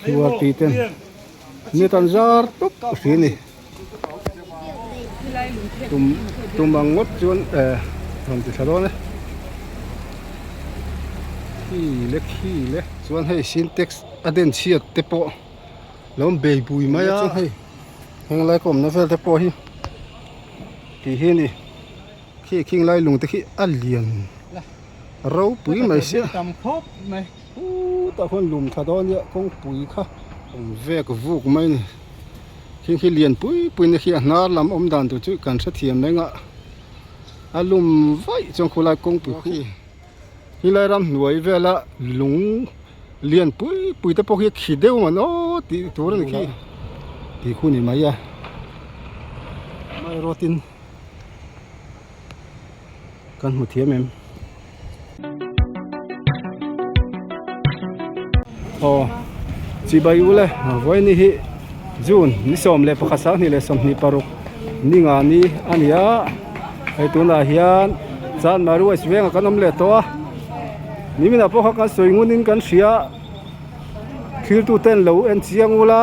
QRT ten net an zar tawp a hria a ni tum tum ang ngawt chuan eh rawn ti thla dawn e khi le khi le chuan hei sintex a den chhiat te pawh lo awm bei bui mai a chuan hei heng lai ka awmna vel te pawh hi tih hi a ni khi khing lai lung te khi a lian ropui mai sia Chutah khuan lum tha dawn nia kawngpui kha awm vek vuk mai a ni khing khi lian pui pui na khi a hnar lam awm dan tur chu kan hrethiam mai ang a a lum vaih chuan khulai kawngpui khi helai ramhnuai vela lung lian pui pui te pawh khi a khi deuh ang aw tih tur a ni khi tih khu ni mai a amaherawhtin. Kan hmu thiam em? Aw chibai u le vawiin hi June ni 11 2026 ni nga ni a ni a hei tunah hian Chanmari West vengah kan awm leh tawh a niminah pawh kha kan sawi ngunin kan hria thiltu ten lo en chiang ula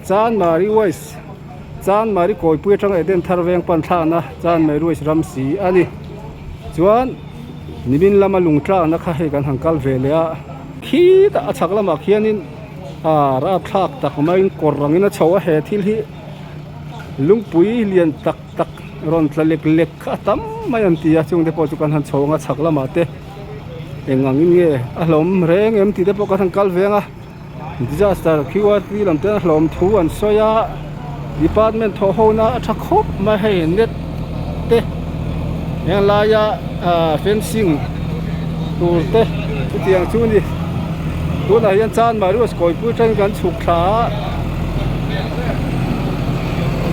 Chanmari West. Chanmari kawipui atanga Eden thar veng pan thlakna Chanmari West ram si a ni. Chuan nimin lama lung tlakna kha hei kan han kal ve leh a, khitah a chhak lamah khianin aa rapthlak tak maiin kawr rangin a chho a, he thil hi lungpui lian tak tak rawn tla lek lek kha a tam mai an ti a, chungte pawh chu kan han chho ang a chhak lamah te eng angin nge a hlawm reng em tih te pawh kan han kal ve ang a. Disaster QRT lam ten hlawm thu an sawi a department thawh ho na a tha khawp mai hei net te heng laia ah fencing tur te chutiang chu a ni tunah hian chanmari a kawipui atangin kan chhuk thla a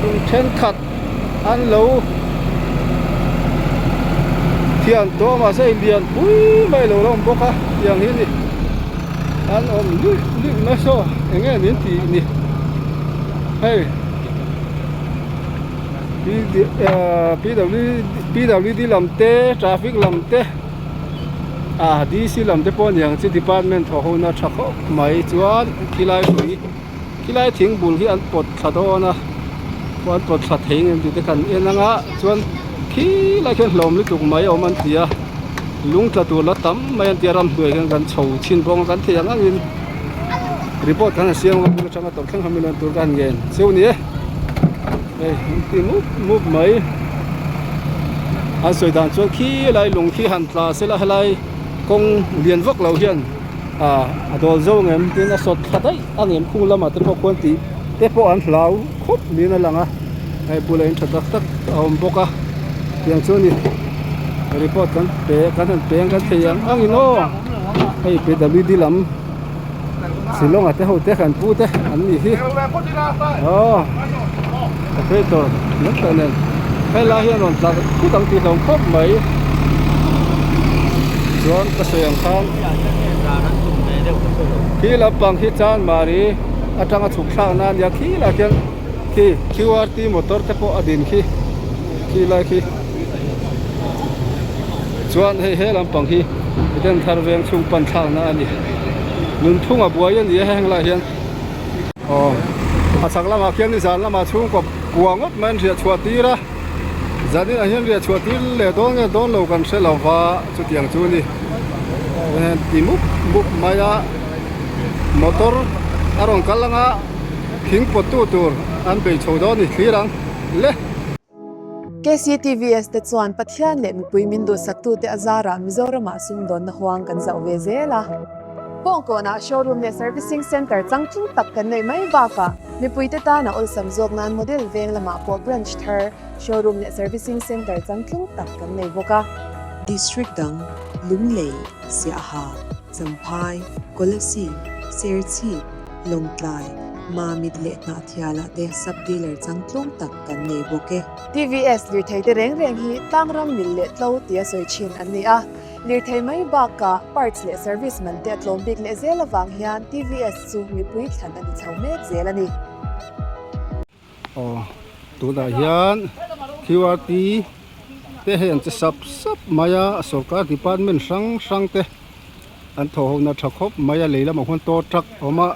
lung thenkhat an lo thian tawh a mahse hei lian pui mai a lo la awm bawk a tiang hi a ni. An awm luih luih mai saw eng nge min tih ni hei PWD lam te traffic lam te ah DC lam te pawh a ni ang chi department thawh ho na tha khawp mai chuan khilai hrui khilai thing bul hi an pawt thla dawn a an pawt thla thei ang em tih te kan en ang a chuan khilai khian hlawm lutuk mai a awm an ti a. Lung tla tur la tam mai an tia ramhnuai hian kan chho chhin bawk a kan thei ang angin report khan a siam a bul atanga tawrh thleng hlawm in tur ka han ngen cheu ni e hei an ti mup mup mai an sawi dan chuan khi lai lung khi han tla sela helai kawng lian vak lo hian ah a dawl zo ang em tin a sawt thla daih ang em khung lamah te pawh khuan tih te pawh an hlau khawp niin a lang a hei bulah in tha tak tak a awm bawk a tiang chu a ni report kan pe kan han peng kan thei ang ang in aw hei PWD lam Shillong a te ho te kan pu te an nih hi aw operator lam tak nen helai hian rawn tla khut ang tih hlawm khawp mai chuan ka sawi ang khan khi lampang khi Chanmari atanga chhuk thlak na ania khi lai khian khi QRT motor te pawh a din khi khi lai khi chuan hei he lampang hi Eden thar veng chhung pan thlak na a ni nunphung a buai a ni a heng lai hian aw a chhak lamah khian nizan lamah chhungkaw kua ngawt mai an riah chhuah tir a zanin ah hian riah chhuah tir leh dawn nge dawn lo kan hre lo va chutiang chu a ni ti mup mup mai a motor a rawn kal ang a thing pawt tu tur an bei chho dawn a ni thlir ang le. KCTVS te chuan Pathian leh mipui min duhsaktute a zarah Mizoramah sumdawnna huang kan zauh ve zel a. Pawngkawnah showroom leh servicing centre changtlung tak kan neih mai bakah mipuite tana awlsam zawk nan model veng lamah pawh branch thar, showroom leh servicing centre changtlung tak kan nei bawk a. District dang, Lunglei, Siaha, Champhai, Kolasib, Serchhip, Lawngtlai, Mamit leh Hnahthialah te sub-dealer changtlung tak kan nei bawk e. TVS lirthei te reng reng hi tlangram mil leh tlo tia sawi thin an ni a. Lirthei mai bakah parts leh service man te a tlawm bik leh zel avang hian TVS chu mipui thlan a ni chho mek zel a ni. Aw tunah hian QRT te hei an che sap sap mai a sorkar department hrang hrang te an thawh ho na tha khawp mai a lei lamah khuan tow truck a awm a.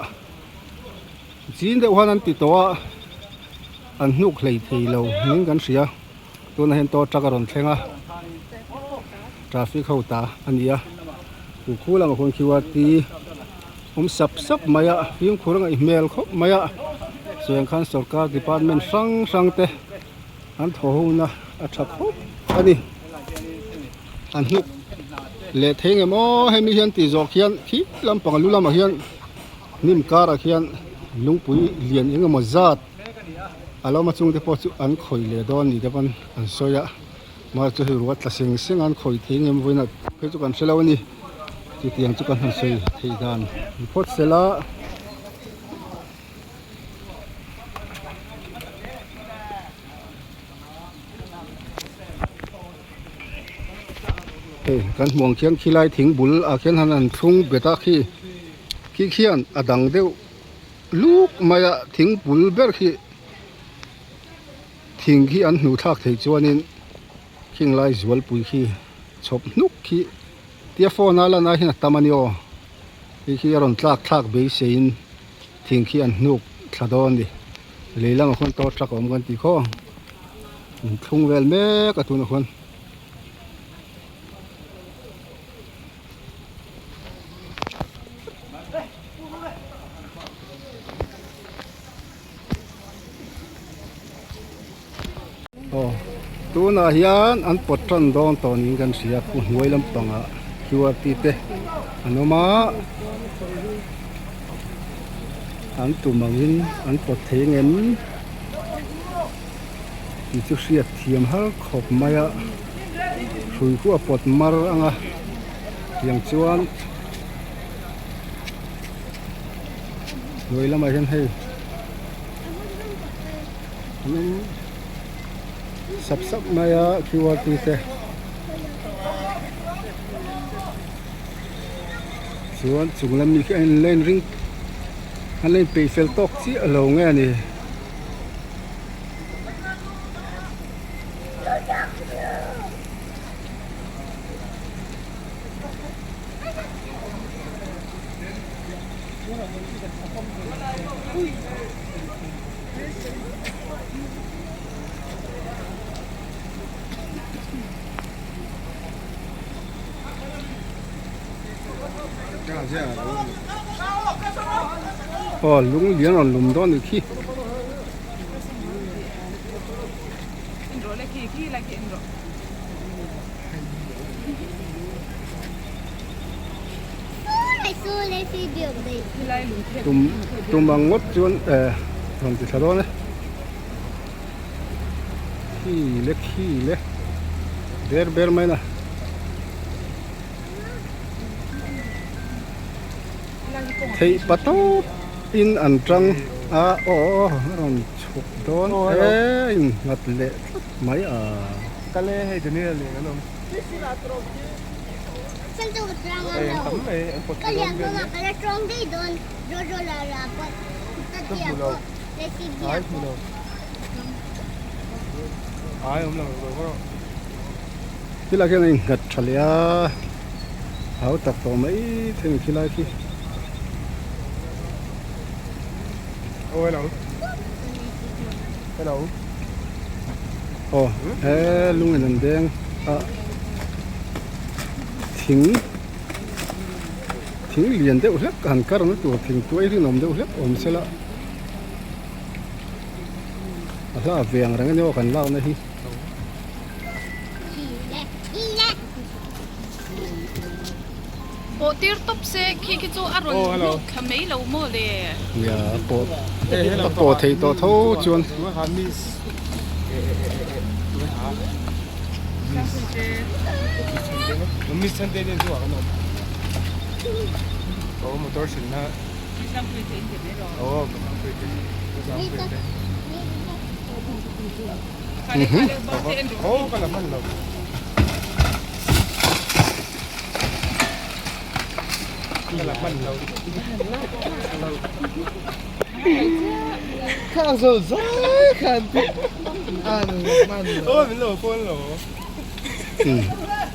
Zing deuh han an ti tawh a, an hnuk hlei thei lo niin kan hria. Tunah hian tow truck a rawn thleng a, traffic ho ta a ni a. Khu khu lamah khuan QRT awm sap sap mai a, fimkhur a ngaih hmel khawp mai a. Chuan khan sorkar department hrang hrang te an thaw ho na a tha khawp a ni. An hnuk leh thei ngem aw hemi hian tih zawh khian khi lampang lu lamah hian. Hnim karah khian lungpui lian eng emaw zat a lo awm a chungte pawh chu an khawih leh dawn ni te pawn an sawi a mahse chu hei ruah tla seng seng a an khawih thei ngem vawiin ah phei chu kan hre lo a ni chutiang chu kan han sawi theih dan ni phawt sela. Hei kan hmuh ang khian khilai thing bul ah khian han an thlung bet a khi khi khian a dang deuh luk mai a thing bul ber khi thing khi an hnuh thlak theih chuanin khing lai zualpui khi chhawp hnuk khi tia phone a lan ai hian a tam a ni aw hei khi a rawn tlak thlak beiseiin thing khi an hnuk thla dawn a ni lei lamah khuan tow truck a awm kan tih khaw. Inthlung vel mek a tunah khuan aw tunah hian an pawt tan dawn tawh niin kan hria khu hnuai lampangah qrt te an awm a an tum angin an pawt thei ang em. Tih chu hriat thiam har khawp mai a hrui khu a pawt mar ang a tiang chuan hnuai lamah hian hei an awm sap sap mai a qrt te chuan chung lam mi khi a in la in ring an la inpeih fel tawk chiah lo nge a ni. Aw lung lian rawn lum dawn a nih khi. Tum tum ang ngawt chuan eh rawn ti thla dawn e khi le khi le ber ber mai na. Theih pa tawp in an tang a aw a rawn chhuk dawn e in nghat leh tlat mai a. Khilai khian a innghat tha leh a hau tak tawh mai thei ang khilai khi. Oh hello hello aw he lungin an deng a thing thing lian deuh hlek han kar na tur thing tuai rinawm deuh hlek awm sela a hla ve ang reng ania aw kan lakna hi. Pawh tir tawp se khi khi chu a rawn hnuk thla mai lo maw le. Nia a pawh a pawh theih tawh tho chuan.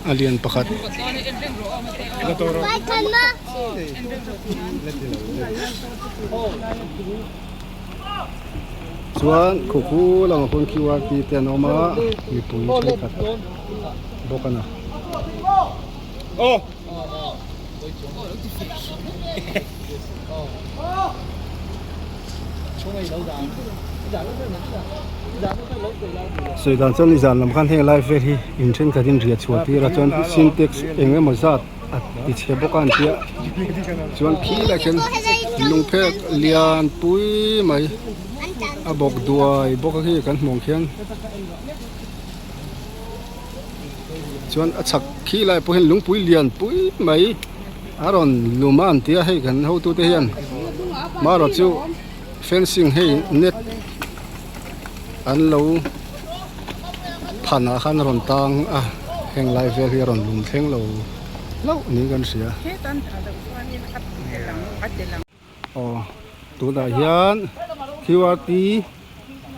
A lian pakhat. Chuan khukhu lamah khuan qrt te an awm a mipui thenkhat bawk a ni. Sawi dan chuan nizan lam khan heng lai vel hi in thenkhat in riah chhuah tir a chuan sintex eng emaw zat a ti chhe bawk a an tia chuan khi lai khian lungphek lian pui mai a bawk duai bawk a khi kan hmuh ang khian. Chuan a chhak khi lai pawh hian lungpui lian pui mai a rawn lum a an ti a hei kan hotute hian marawh chu fencing hei net an lo phan ah khan a rawn tang a heng lai vel hi a rawn lum thleng lo hlauh niin kan hria. Aw tunah hian qrt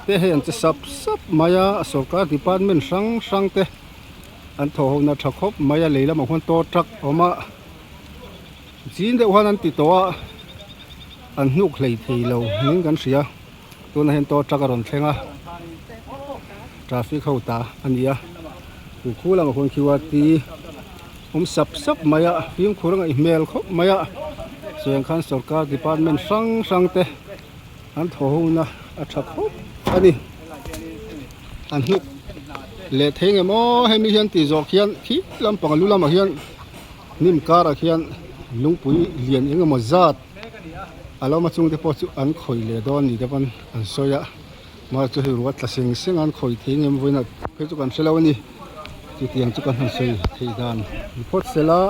te hei an che sap sap mai a sawrkar department hrang hrang te an thawh ho na tha khawp mai a lei lamah khuan tow truck a awm a zing deuh khan an ti tawh a an hnuk hlei thei lo niin kan hria tunah hian tow truck a rawn thleng a traffic ho ta a ni a khu lamah khuan qrt. Awm sap sap mai a, fimkhur a ngaih hmel khawp mai a, chuan khan sawrkar department hrang hrang te an thaw ho na a tha khawp a ni. An hnuk leh thei nge maw hemi hian tih zawh khian khi lampang lu lamah hian hnim karah khian lungpui lian eng emaw zat a lo awm a chungte pawh chu an khawih leh dawn ni te pawn an sawi a. Mahse chu hei ruat tla seng seng a an khawih thei ngem vawiin ah phei chu kan hre lo a ni chutiang chu kan han sawi theih dan ni phawt sela.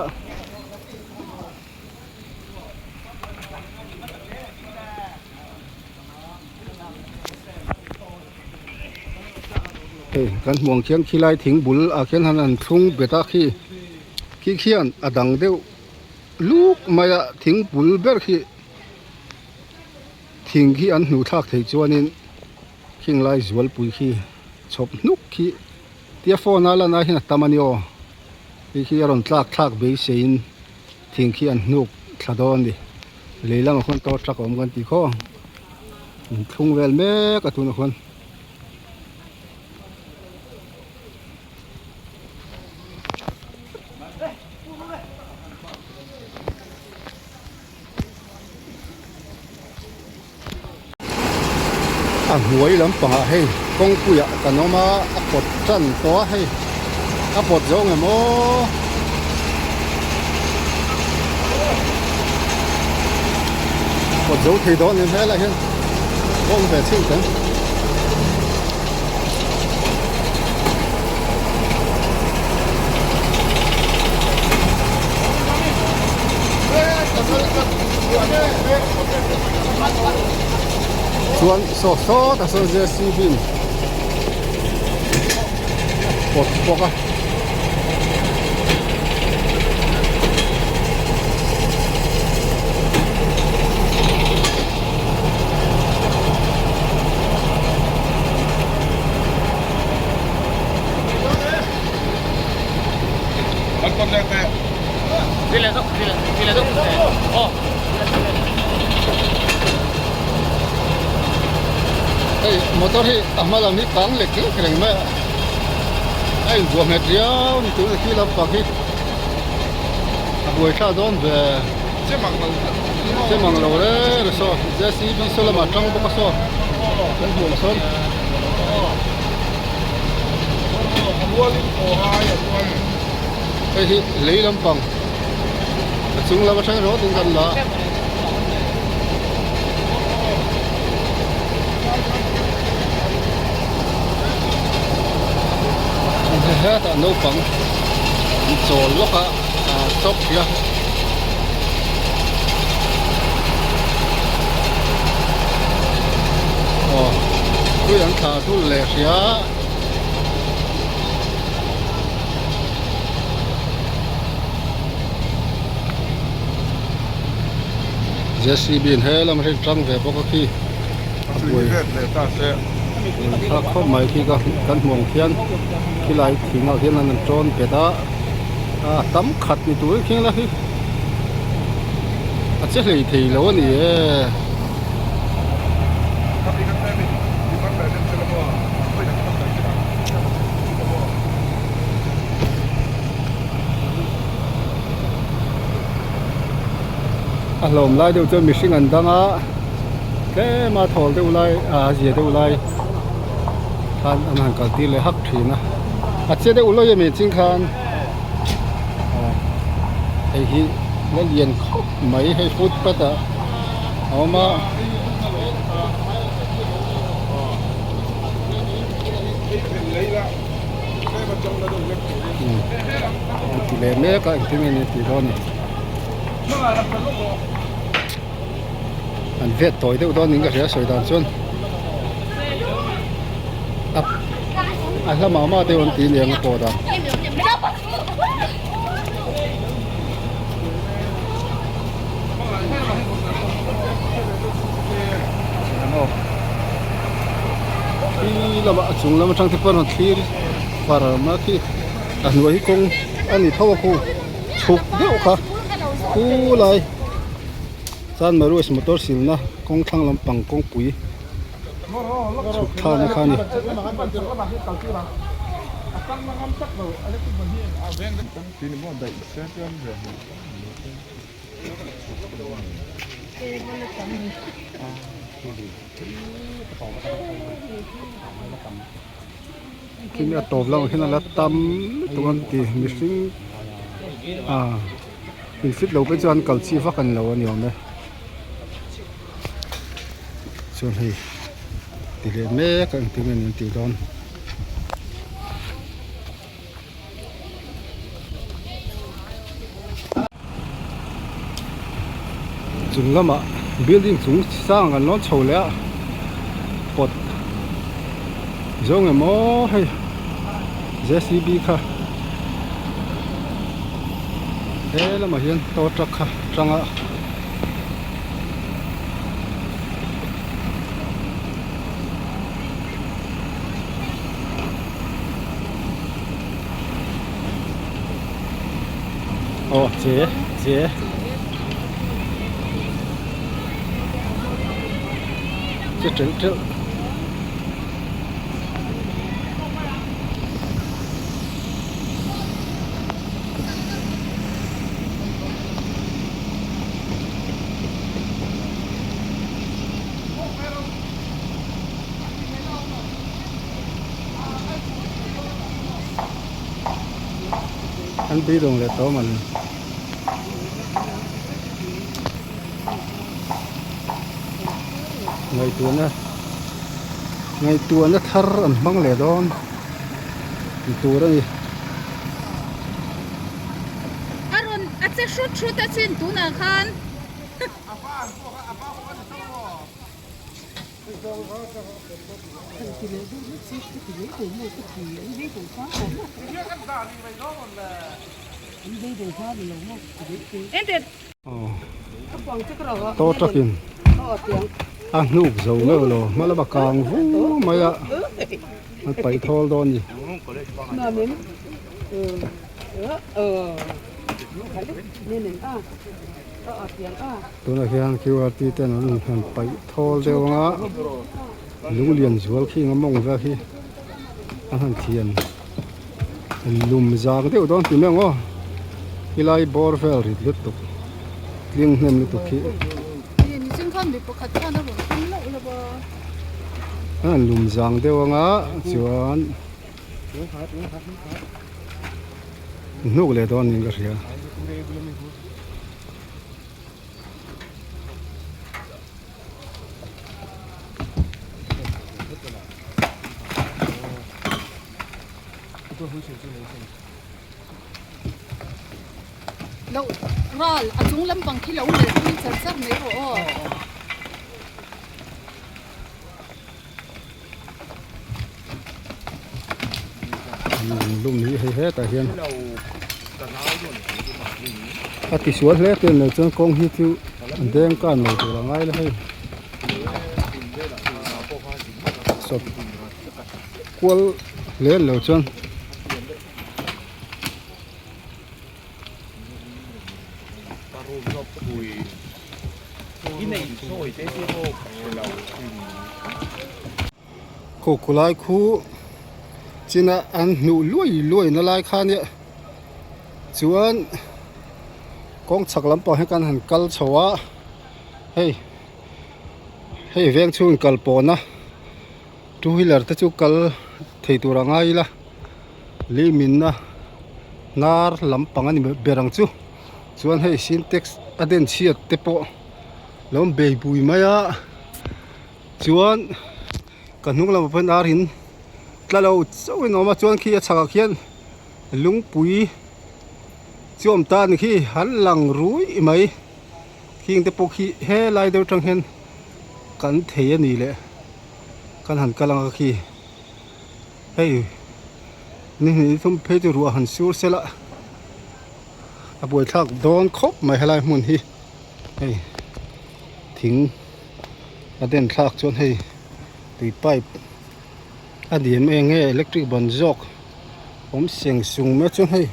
Hei kan hmuh ang khian khilai thing bul ah khian han an thlung bet a khi khi khian a dang deuh luk mai a thing bul ber khi. Thing khi an hnuh thlak theih chuanin khing lai zualpui khi chhawp hnuk khi tia phone a lan ai hian a tam a ni aw hei khi a rawn tlak thlak beiseiin thing khi an hnuk thla dawn a ni lei lamah khuan tow truck a awm kan tih khaw in thlung vel mek a tunah khuan. A hnuai lampangah hei kawngpuiah kan awm a a pawt tan tawh a hei a pawt zo ngem aw pawt zo thei dawn em helaiah hian kawng ve chhin teh ang. Chuan saw sawtah sawn jcb in pawt bawk a. Hei motor hi a hma lam hi kang lek lek reng mai a a inbuah nghet riau a ni tuna khi lampang hi a buai thlak dawn ve che mang lo reng a saw jcb saw lamah tang bawk a saw kan hmuh ang sawn. Hei hi lei lampang a chung lam atang rawt in kan la a. Hetah naupang an chawl lawk a chawp hrih a. Aw tui an thlah dul leh hrih a. Jcb in he lam hi tang ve bawk a khi a buai thlak khawp mai khi ka kan hmuh ang khian khilai thing ah khian an tawn bet a a tam khat ni tur khian la hi a che hlei thei lo a ni e. A hlawm lai deuh chuan mihring an dang a tlem a thawl deuh lai ah a zia deuh lai khan an han kal tir leh hak thin a a che deuh lawih a mi ching khan ah hei hi la lian khawp mai hei footpath ah a awm a. An ti leh mek a engtin nge ni tih dawn ni an vet tawi deuh dawn niin ka hria sawi dan chuan a a hla mah mah deuh an ti aniang a pawh dan. Khi lamah a chung lam atang te pawh an rawn thlir far a khi a hnuai hi kawng a ni tho a khu chhuk deuh kha khulai chuan marues motor silna kawng thlang lampang kawngpui chhuk thlakna kha a ni. Khi a tawp lamah khian a la tam lutuk an ti mihring ah in fit lo phei chuan kal chi vak a ni lo a ni awm e chuan hei ti leh mek a engtin nge ni an tih dawn. Chung lamah building chung sang an lawn chho leh a pawt zawng emaw hei J C B kha he lamah hian tow truck kha tang a. Aw che che che teuh teuh. An beidawng leh tawh mawni. Ngaihtuahna ngaihtuahna thar an hmang leh dawn ni tur a ni. A rawn a che hrut hrut a chin tunah khan. Tow truck in a hnuk zo meuh lo hma lama kang vu mai a an paih thawl dawn a ni. Tunah hian qrt ten an in han paih thawl deuh ang a lung lian zual khi eng a mawng vel hi an han thian lum zang deuh dawn ti mai ang aw helai bawr vel rit lutuk tling hnem lutuk hi an han lum zang deuh ang a chuan. Hnuk leh dawn niin ka hria. Lo ral a chung lampang khi lo leh pui char char mai rawh aw. Lum hi hei hetah hian a ti sual hle te an lo chuan kawng hi chu an deng kan lo tur a ngai la hei sawp kual hle an lo chuan. Khu khulai khu china an hnuh luai luai na lai kha nia chuan. Kawng chhak lampang hi kan han kal chho a hei hei veng chhung in kal pawhna two wheeler te chu kal thei tur a ngai ila lei minna hnar lampang a ni ber ang chu chuan hei sintex a den chhiat te pawh lo awm bei bui mai a chuan ka hnung lamah pawh hian ar in tla lo chauh in a awm a chuan khi a chhakah khian lungpui chu awm ta a ni khi an lang ruih mai khing te pawh khi helai deuh atang hian kan thei a ni leh kan han kal ang a khi hei ni hnih thum phei chu ruah han sur sela a buaithlak dawn khawp mai helai hmun hi hei thing a den thlak chuan hei tui pipe a diem eng nge electric ban zawk awm seng sung mai chuan hei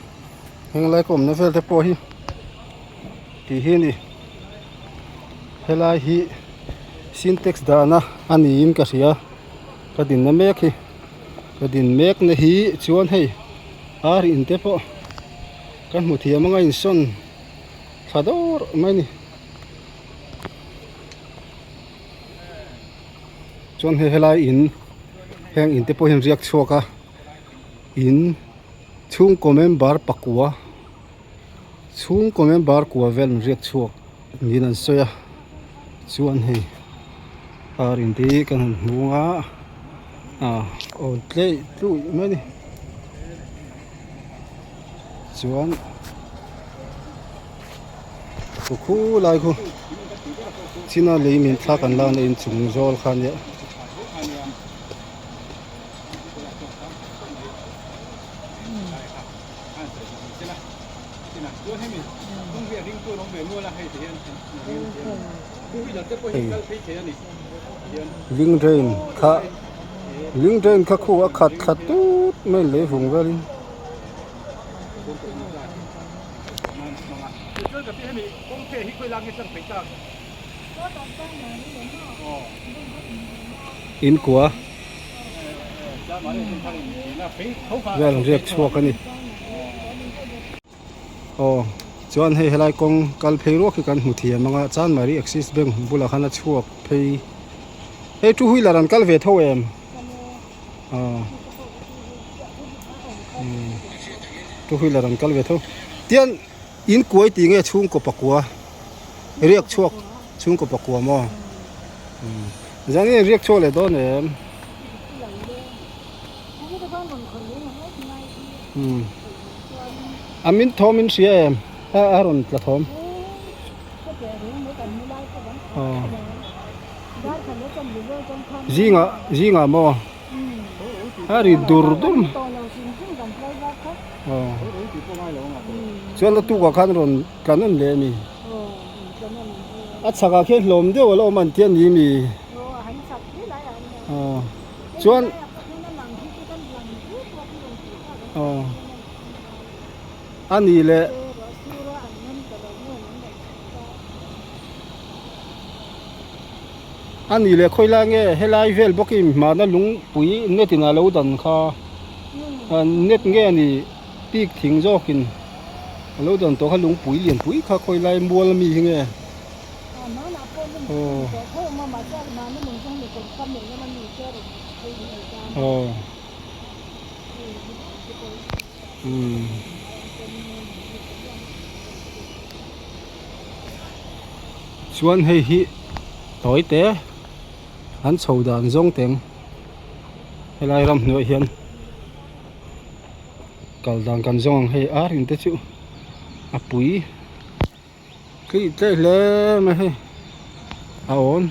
henglai ka awmna vel te pawh hi tih hi a ni helai hi sintex dahna a niin ka hria ka dinna mek hi ka din mek na hi chuan hei ar in te pawh ka hmu thiam anga insawn thla dawrh mai a ni. Chuan hei helai in heng in te pawh hian riak chhuak a in chhungkaw member pakua chhungkaw member kua vel an riak chhuak niin an sawi a chuan hei ar in te hi kan han hmu a ah aw tleih tluih mai a ni chuan Khu khu lai khu china lei min thla kan lakna inchung zawl kha ania. Hei ling drain kha ling drain kha khu a khat thla tut mai lei vung velin. In kua vel an riak chhuak a ni aw chuan hei helai kawng kal phei ruak hi kan hmu thiam ang a Chanmari Axis Bank bulah khan a chhuak phei hei two wheeler an kal ve tho em aw two wheeler an kal ve tho tian in kuai tih nge chhungkaw pakua riak chhuak chhungkaw pakua maw zan in riak chhuak leh dawn em a min thawm in hria em a rawn tla thawm aw zingah zingah maw a ri dur dur aw chuan a tukah khan rawn tla nawn leh a ni a chhakah khian hlawm deuh a la awm an tia ni mi aw chuan aw a ni leh. A ni leh khawi lai nge helai vel bawkin hmana lungpui net in a lo dan kha net nge a ni pik thing zawkin a lo dan tawh kha lungpui lianpui kha khawi lai mual ami hi nge aw aw umm. Chuan hei hi tawi te an chho dan zawng teng helai ram hnuaiah hian kal dan kan zawng ang hei ar in te chu a pui tleih tleih hle mai hei a awn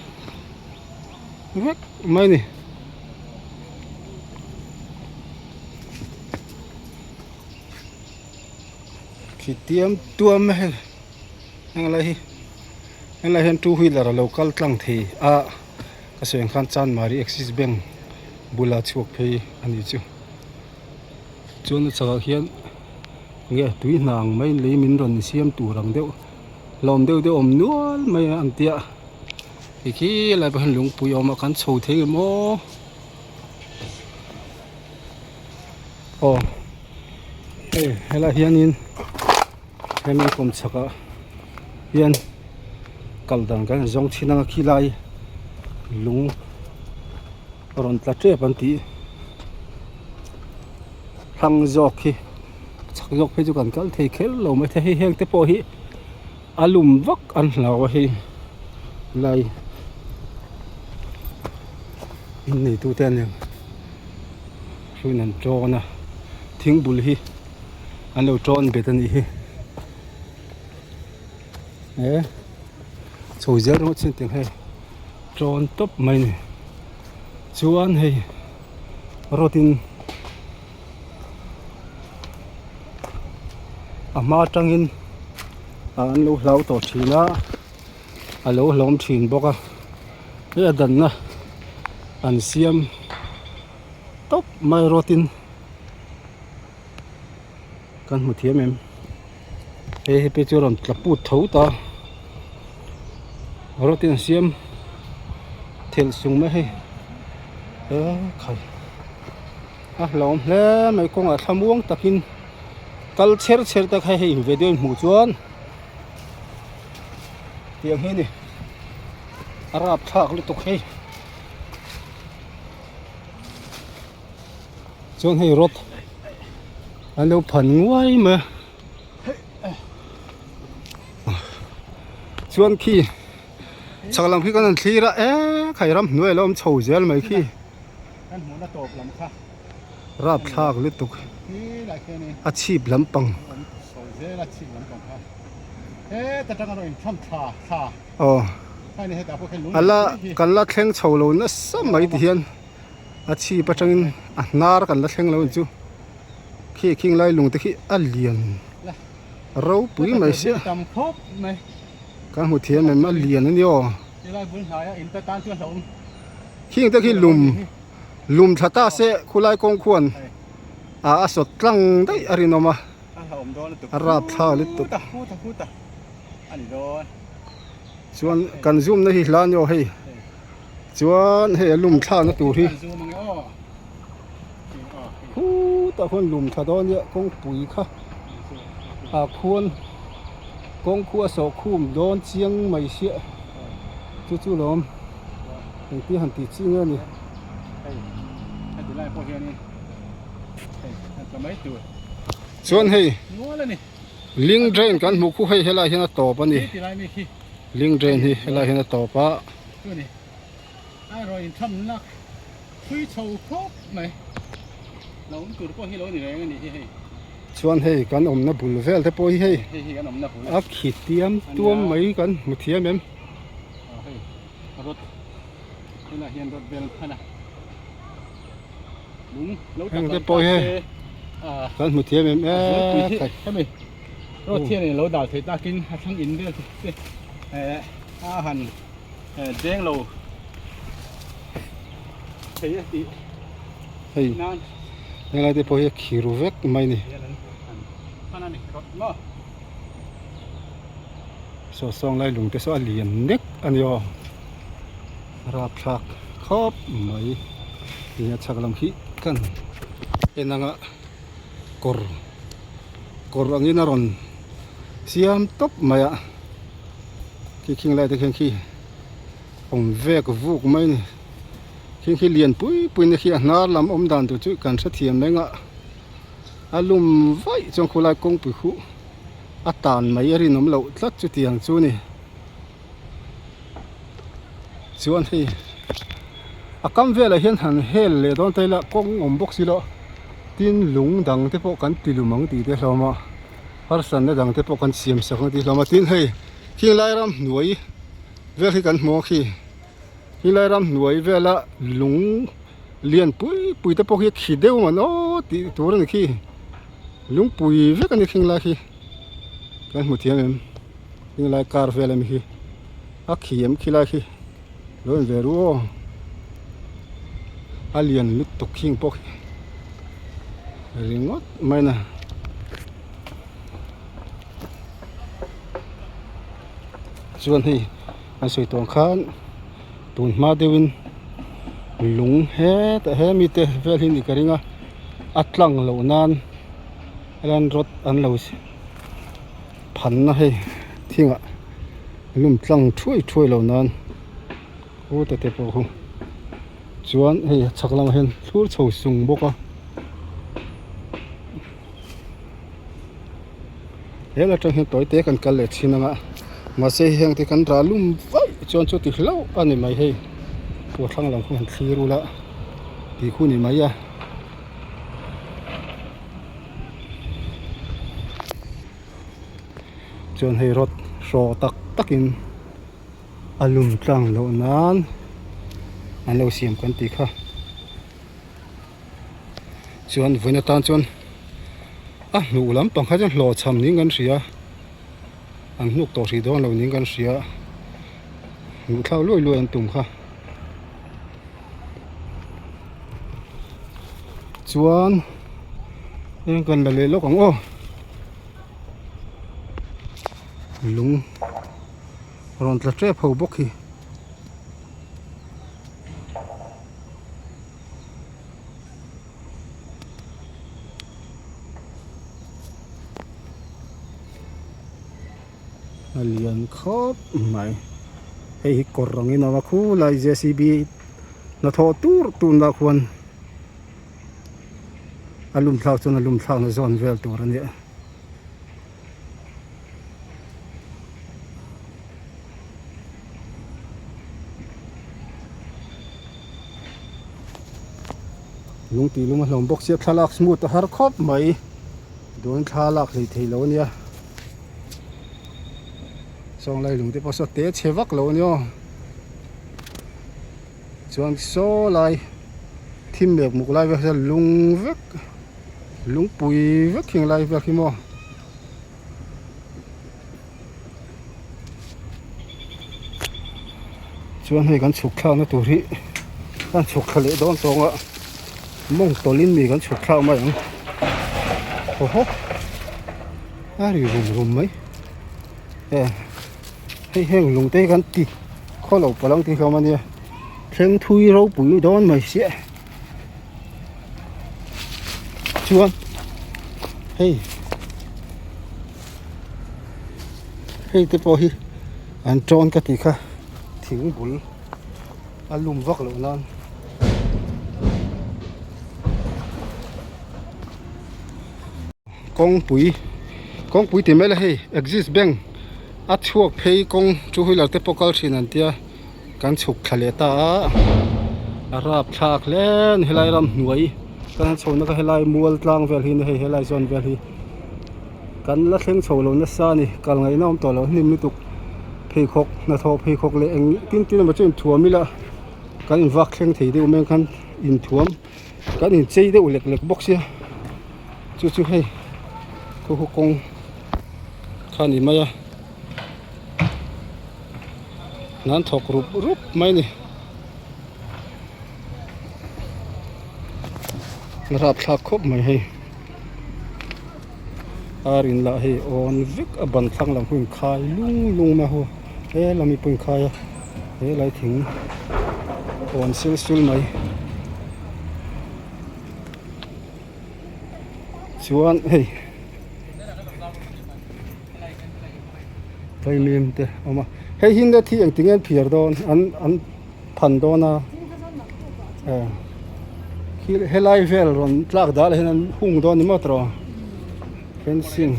vek mai a ni. Khi tiam tuam mai hei. Henglai hi henglai hian two wheeler a lo kal tlang thei a ka sawi ang khan Chanmari Axis Bank bula chhuak phei a nih chu chuan a chhakah khian nge tui hna ang mai lei min rawn siam tur ang deuh hlawm deuh deuh awm nual mai a an tia ti khi lai pawh hian lungpui a awm a kan chho thei em aw aw hei helaiah hianin. Hemi kawm chhakah. Hian kal dan kan han zawng thin anga khilai lung rawn tla tep an tih thlang zawk khi chak zawk phei chu kan kal thei kher lo mai thei hei heng te pawh hi a lum vak an hlau a hei lai in neitu te an hruin an tawn a thing bul hi an lo tawn bet a nih hi. He chho zel ringawt chin tiang hei tawn tawp mai a ni chuan hei road in a hma atangin an lo hlau tawh thin a a lo hlawm thin bawk a hei a danna an siam tawp mai road in. Kan hmu thiam em hei he picture rawn tla put tho ta rawt in siam thelh sung mai hei e khai a hlauhawm hle mai kawngah thlamuang takin kal chher chher te kha hei video in hmuh chuan tiang hi a ni a rapthlak lutuk hei. Chuan hei rod an lo phan nguai mai a chuan khi chhak lam khi kan han thlir a eee khai ram hnuai a lo awm chho zel mai khi rapthlak lutuk a chhip lampang aw ala kan la thleng chho lo nasa mai ti hian. A chhip atangin a hnar kan la thleng lo ang chu khi khing lai lung te khi a lian ropui mai sia kan hmu thiam em a lian a ni aw khing te khi lum lum thla ta se khulai kawng khuan a a sawt tlang daih a rinawm a a rapthlak lutuk chuan kan zoom na hi hla a ni aw hei. Chuan hei a lum thlakna tur hi khutah khuan lum tha dawn nia kawngpui kha ah khuan kawng khu a sawh khum dawn chiang mai sia chu chu lawm engtin han tih chi nge ni. Chuan hei link drain kan hmuh khu hei helaiah hian a tawp a ni. Link drain hi helai hian a tawp a. Chuni a rawn intham nak thui chho khawp mai lo awm tur pawh hi lo ni reng a ni hi hei. Chuan hei kan awmna bul vel te pawh hi hei hei hi kan awmna bul a khi tiam tuam mai kan hmu thiam em. Aw hei rod tunah hian rod vel an phan a lung lo tak te pawh hi hei kan hmu thiam em e hemi. Road hian in lo dal thei takin a thlang in vel te eh a han deng lo thei a tih hei helai te pawh hi a khi ru vek mai ni saw sawng lai lung te saw a lian nek a ni aw rapthlak khawp mai ih a chhak lam khi kan en anga kawr. Kawr angin a rawn siam tawp mai a khi khing lai te khian khi awm vek vuk mai a ni khing khi lian pui pui na khi a hnar lam awm dan tur chu kan hrethiam mai anga a lum vaih chuan khulai kawngpui khuh a tan mai a rinawm loh tlat chutiang chu a ni chuan hei a kam velah hian han hel leh dawn ta ila kawng awm bawk si lo tin lung dang te pawh kan ti lum ang tih te hlawm a harsatna dang te pawh kan siam sak ang tih hlawm a tin hei khing lai ram hnuai vel hi kan hmu a khi khing lai ram hnuai vela lung lian pui pui te pawh hi a khi deuh man aw tih tur a ni khi lungpui vek a ni khing lai khi kan hmu thiam em. Heng lai car vel ami hi a khi em khi lai khi lo en ve ru aw a lian lutuk hing pawh khi ringawt mai na chuan hei an sawi tawh ang khan tun hma deuhin lung hetah he mite vel hi ni ka ring a a tlang loh nan helan rod an lo. Phanna hei thingah. Lum tlang thuai thuai lo nan khuta te pawh khu chuan hei a chhak lamah hian thlur chho sung bawk a hel atang hian tawi te kan kal leh thin anga mahse heng te kan rah lum vaih chuan chuti hlauh a ni mai hei kawr thlang lam khu han thlir ula tih khu ni mai a. Chuan hei rod hraw tak takin a lum tlang loh nan an lo siam kan tih kha chuan vawiin atan chuan a hnuh lampang kha chuan hlawhchham niin kan hria an hnuk tawh hrih dawn lo niin kan hria hmuh thlak luai luai an tum kha chuan eng kan la leh lawk ang aw. Lung rawn tla tep ho bawk hi. A lian khawp mai hei hi kawr angin a awm a khulai JCB hnathawh tur tunah khuan a lum thlak chuan a lum thlakna zawn vel tur a nia. Lung tih lung a hlawm bawk sia thlalak smooth a har khawp mai dawn thlalak hlei thei lo a nia sawnglai lung te pawh saw te chhe vak lo a nia aw. Chuan saw lai thim mek muk lai vel hian lung vek lungpui vek hi lai vel hi maw. Chuan hei kan chhuk thlakna tur hi kan chhuk thla leh dawn tawng a mawng tawlhin mi kan chhuk thlak mai ang haw haw a ri rum rum mai e. Hei heng lung te hi kan ti khaw lo palang tih hlawm a nia thleng thui ropui dawn mai sia chuan hei hei te pawh hi an tawn ka tih kha thing bul a lum vak loh nan. Kawngpui kawngpui tih mai la hei axis bank a chhuak phei kawng two wheeler te pawh kal thin an tia kan chhuk thla leh ta a a rapthlak hle a ni helai ramhnuai kan han chho na kha helai mual tlang vel hi hei helai zawn vel hi kan la thleng chho lo nasa a ni kal ngaihna awm tawh lo hnim lutuk pheikhawk hnathawh pheikhawk leh eng tin tin emaw chu inthuam ila kan invak thleng thei deuh mai ang khan inthuam. Kan inchei deuh lek lek bawk sia chu chu hei khu khu kawng kha a ni mai a nan thawk rup rup mai a ni a rapthlak khawp mai hei ar in lah hei awn vek a ban thlang lam hi inkhai lung lung mai a hu he lam hi pawh inkhai a he lai thing awn sil sul mai chuan hei vaimim te a awm a hei hi net hi engtin nge an phiar dawn an an phan dawn a helai vel rawn tlak dal ah hian an hung dawn ni maw tawh fencing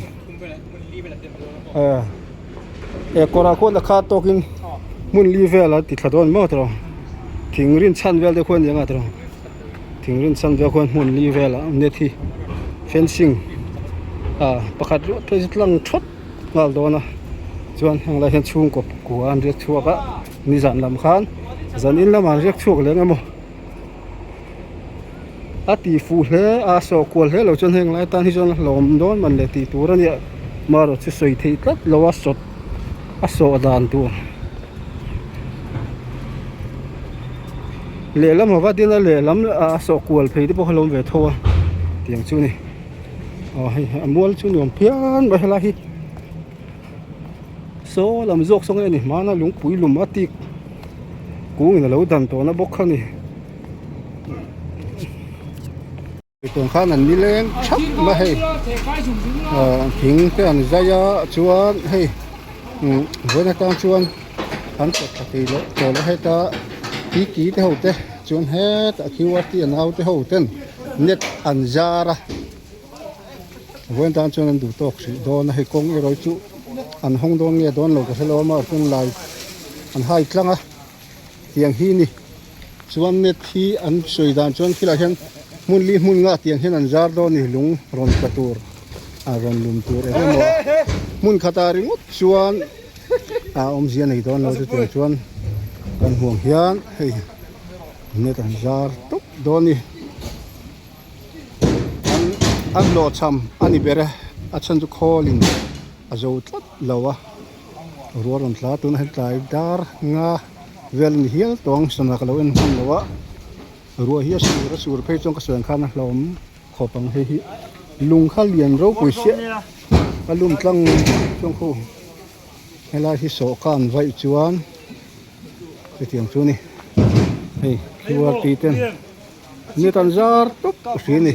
eh kawrah khuan a khat tawkin hmun li vel a ti thla dawn maw tawh thing rin chhan vel te khuan eng a tawh thing rin chhan vel khuan hmun li vel a net hi fencing ah pakhat ruah phei chu tlang thawt nghal dawn a chuan heng lai hian chhungkaw kua an riak chhuak a nizan lam khan zan in lamah an riak chhuak leh eng emaw a tih fuh hle a sawh kual hle lo chuan heng lai tan hi chuan a hlawm dawn man leh tih tur a nia marawh chu sawi theih tlat lo a sawt a sawh dan tur lehlam a va din a lehlam a sawh kual phei te pawh a lawm ve tho a tiang chu a ni aw hei a mual chu nuam phian mai helai hi. Saw lam zawk saw nge a ni hmana lungpui lum a tik kungin a lo dan tawhna bawk kha a ni. Tun khan an nileng thap mai a hei ahh thing te an zai a chuan hei. Umm vawiin atang chuan an kawt thla thei loh tawh loh heta titi te ho te chuan hetah qrt a nau te ho ten net an zar a vawiin tan chuan an duh tawk hrih dawn a hei kawng erawh chu an hawng dawn nge dawn lo ka hre lo a mahse chuan lai an hai tlang a tiang hi ni chuan net hi an sawi dan chuan khilaiah hian hmun li hmun nga tiang hian an zar dawn a ni lung rawn tla tur a rawn lum tur eng emaw hmun khatah ringawt chuan a awmzia nei dawn lo chutiang chuan kan hmuh ang hian hei net an zar tawp dawn a ni an an hlawhchham a ni ber e a chhan chu khawlin a zo tlat lo a ruah rawn tla tunah hian tlai dar nga vel a ni hial tawng sana ka lo en hman lo a ruah hi a sur a sur phei chuan ka sawi ang khan a hlauhawm khawp ang hei hi lung kha lian ropui siah a lum tlang chuang khu helai hi sawhkan vaih chuan chutiang chu a ni hei qr ten net an zar tawp a hria a ni.